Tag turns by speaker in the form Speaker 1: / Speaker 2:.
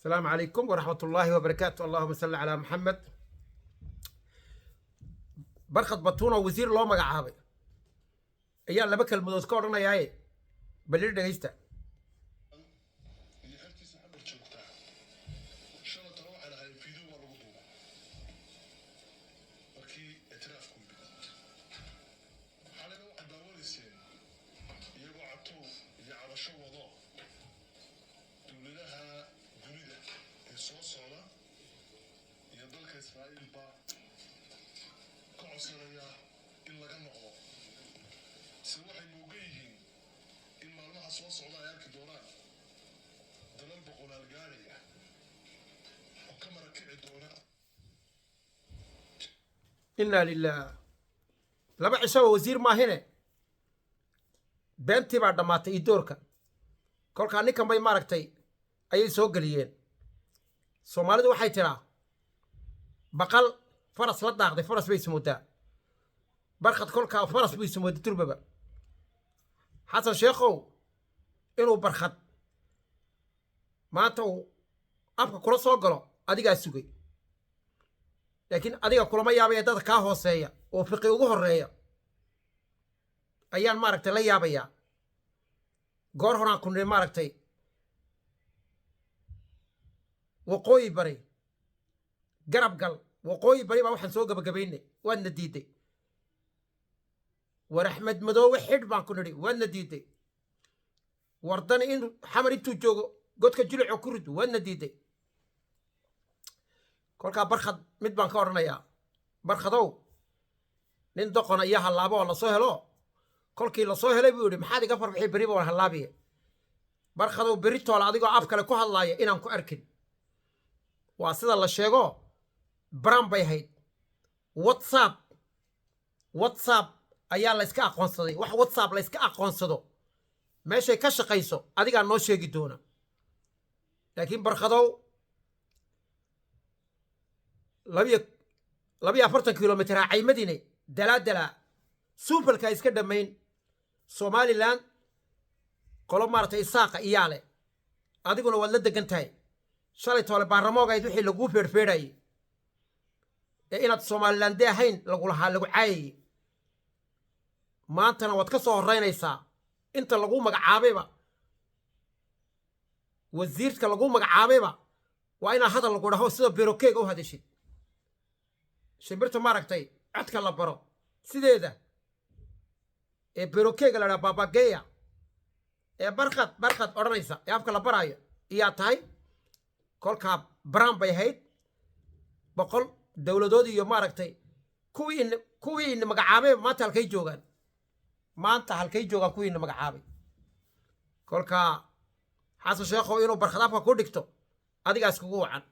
Speaker 1: Asalaamu calaykum waraxmat ullaahi wabarakaatu. Allahuma salli calaa Maxamed. Barkhad Batuun oo wasiir loo magacaabay ayaa laba kelmadood ka odhanayaaye, balili dhegaysta.
Speaker 2: Iyo xertiisa Xamar joogtaa shalatana waxay lahayd video waa lagu duuba markii ictiraafku yimid. Xalina waxaad daawanayseen iyagoo catow iyo cabasho wado dowladaha dunida ee soo socda iyo dalka Israa'iilba ka codsanaya in laga noqdo, se waxay moogan yihiin in maalmaha soo socda ay arki doonaan dalal boqolaal gaadhaya oo ka marakici doona.
Speaker 1: Inaa lilah. 2 cishaba wasiir maahine, beentii baa dhammaatay idoorka. Kolkaa ninkan bay maaragtay ayay soo geliyeen. Soomaalidu waxay tiraa, "Baqal faras la daaqday faras bay ismoodaa." Barkhad kolkaa faras buu ismooday durbaba. Xasan Sheekhow, inuu Barkhad maanta uu afka kula soo galo adigaa sugay, laakiin adiga kulama yaabaya. Dadka kaa hooseeya oo Fiqi ugu horreeya ayaan maaragtay la yaabayaa. Goor horaan ku niri maaragtay Waqooyi Bari garab gal, Waqooyi Bari baa waxaan soo gabagabaynay, waadna diiday. War Axmed Madoobe xidh baan ku nidhi, waadna diiday. Wardani in Xamar intuu joogo godka Jilico ku rid, waadna diiday. Kolkaa Barkhad mid baan ka odhanayaa. Barkhadow, nin doqona iyo hallaabo oo lasoo helo, kolkii lasoo helay buu yidhi, "Maxaad iga farbixi? Berri ba waan hallaabiye." Barkhadow, berri toole adigoo af kale ku hadlaaya inaan ku arkin. Waa sida la sheego, baran bay hayd. WhatsApp ayaa la yska aqoonsaday. Wax WhatsApp la yska aqoonsado meeshay ka shaqayso adigaa noo sheegi doona. Laakiin Barkhadow, 42 kilomitr ha caymadine, dalaadalaa suufalka iska dhammayn. Somaliland qolo maaragtay Isaaqa iyaa leh, adiguna waad la degan tahay. Shalay toole baarlamoogayd wixii laguu feedhfeedhayay ee inaad Somalilandde ahayn lagulahaa, lagu caayayey, maantana waad ka soo horraynaysaa. Inta laguu magacaabayba, wasiirka laguu magacaabayba, waa inaa hadal lagu dhaho sida berokeega u hadashid. Shimbirta maaragtay codka la baro sideeda ee berokeega la dhaha babageya ee "Barkhad, Barkhad" odhanaysa ee afka la baraayo iyaa tahay. Kolkaa braan bay ahayd. 100 dowladood iyo maaragtay kuwii ini magacaabayba maanta halkay joogaan? Maanta halkay joogaan kuwii ini magacaabay? Kolkaa Xasan Sheekhow, inuu Barkhad afka ku dhigto adigaas kugu wacan.